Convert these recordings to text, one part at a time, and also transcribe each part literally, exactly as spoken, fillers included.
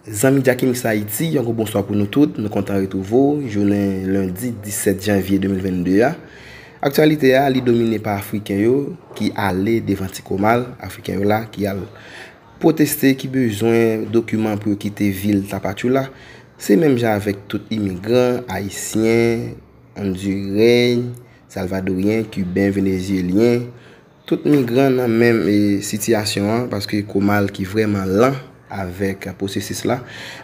Zanmi Jackie Mix Haïti, yon gwo bonswa pou nou tout. Nou kontan retwouve w jounen lendi disèt janvye de mil vennde a. Aktyalite a, li domine pa Afriken yo ki ale devan Ti Komal, Afriken yo la ki al pwoteste, ki bezwen dokiman pou yo kite vil Tapachula. Se menm jan avèk tout imigran, Ayisyen, Ondirèy, Salvadoryen, Kiben, Venezyelyen, tout migran nan menm, e, sitiyasyon an, paske Komal ki vrèman lan avèk pwosesis la.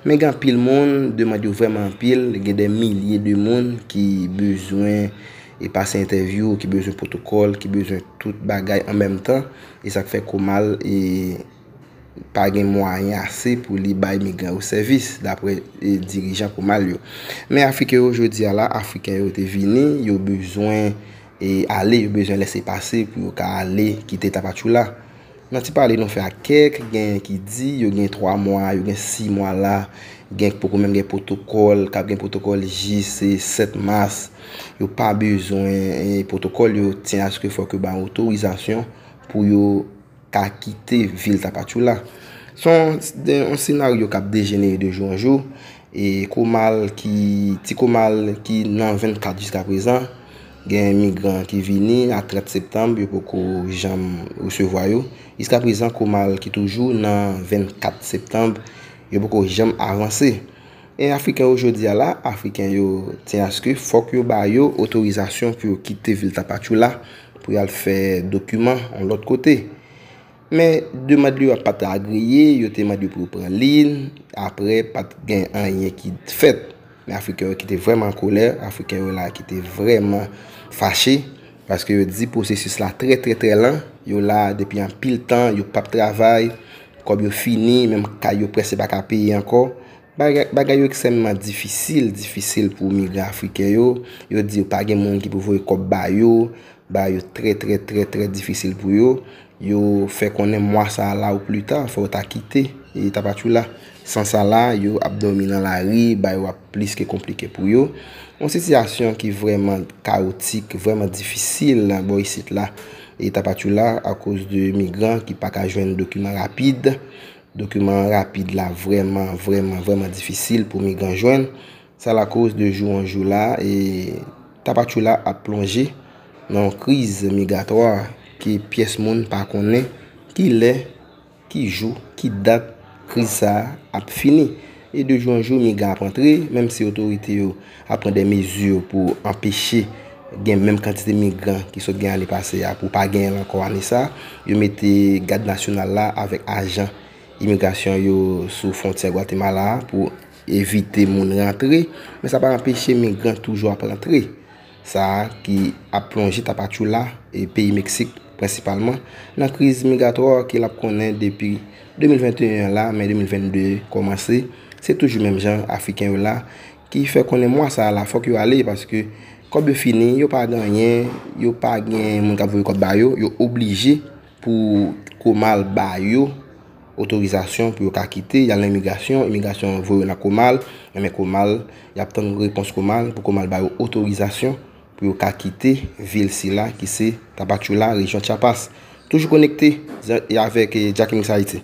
Men gen anpil moun, demann yo vrèman anpil, gen de milye de moun ki bezwen, e, pase entèvyou, ki bezwen pwotokòl, ki bezwen tout bagay an menm tan, e sa k fè Komal, e, pa gen mwayen ase pou li bay migran yo sèvis, dapre, e, dirijan Komal yo. Men Afriken yo jodi a la, Afriken yo te vini, yo bezwen, e, ale, yo bezwen lese pase pou yo ka ale kite Tapachula. Nan ti pale nou fè ak kèk, gen ki di yo gen twa mwa, yo gen sis mwa la, gen poko menm gen pwotokòl, k ap gen pwotokòl jis, e, sèt mas. Yo pa bezwen, e, pwotokòl, yo tyen aske fòk yo ba otorizasyon pou yo ka kite vil Tapachula. Se yon, yon senaryo k ap dejenere de jou an jou. E Komal ki, Ti Komal ki nan vennkat jiska prezan, gen migran ki vini a trant septanm, yo poko janm resevwa yo. Jiska prezan, Komal ki toujou nan vennkat septanm, yo poko janm avanse. E Afriken yo jodi a la, Afriken yo tyen aske fòk yo ba yo otorizasyon pou yo kite vil Tapachula pou y al fè dokiman yon lòt kote. Men demann yo pa t agreye, yo te mande yo pou yo pran liy, apre pa t gen anyen ki fèt. Men Afriken yo ki te vrèman an kolè, Afriken yo la ki te vrèman fache, paske yo di pwosesis la trè, trè, trè lan, yo la depi anpil tan, yo p ap travay, kòb yo fini, menm kay yo prèske pa ka peye ankò. Bagay, bagay yo ekstrèmman difisil, difisil pou migran afriken yo. Yo di yo pa gen moun ki pou voye kòb ba yo, bagay yo trè, trè, trè, trè difisil pou yo. Yo fè konnen mwa sa a la ou pli ta, fò yo ta kite, e, Tapachula. San sa la, yo ap dòmi nan lari, bagay yo ap plis ke konplike pou yo. Yon sitiyasyon ki vrèman kawotik, vrèman difisil bò isit la, e, Tapachula, akoz de migran ki pa ka jwenn dokiman rapid. Dokiman rapid la vrèman, vrèman, vrèman difisil pou migran jwenn. Sa lakoz de jou an jou la, e, Tapachula ap plonje nan yon kriz migratwa ke pyès moun pa konnen ki lè, ki jou, ki dat kriz sa a ap fini. E de jou an jou, migran ap antre, menm si otorite yo ap pran de mezi pou anpeche gen menm kantite migran ki sot gen ane pase a, pou pa genyen l ankò ane sa a. Yo mete gad nasyonal la avèk ajan imigrasyon yo sou fwontyè Gwatemala a pou evite moun rantre, men sa pa anpeche migran toujou ap rantre. Sa a ki ap plonje Tapachula, e, peyi Meksik prensipalman, nan kriz migratwa ke l ap konnen depi de mil venteyen an la, men de mil vennde kòmanse. Se toujou menm jan Afriken yo la ki fè konnen mwa sa a la fòk yo ale, paske kòb yo fini, yo pa gen anyen, yo pa gen moun k ap voye kòb ba yo, yo oblije pou Komal ba yo otorizasyon pou yo ka kite, y al nan imigrasyon, imigrasyon voye yo nan Komal, men Komal, y ap tann repons Komal pou Komal ba yo otorizasyon pou yo ka kite vil sila ki se Tapachula, rejyon Chiapas. Toujou konekte avèk, eh, Jackie Mix Haïti.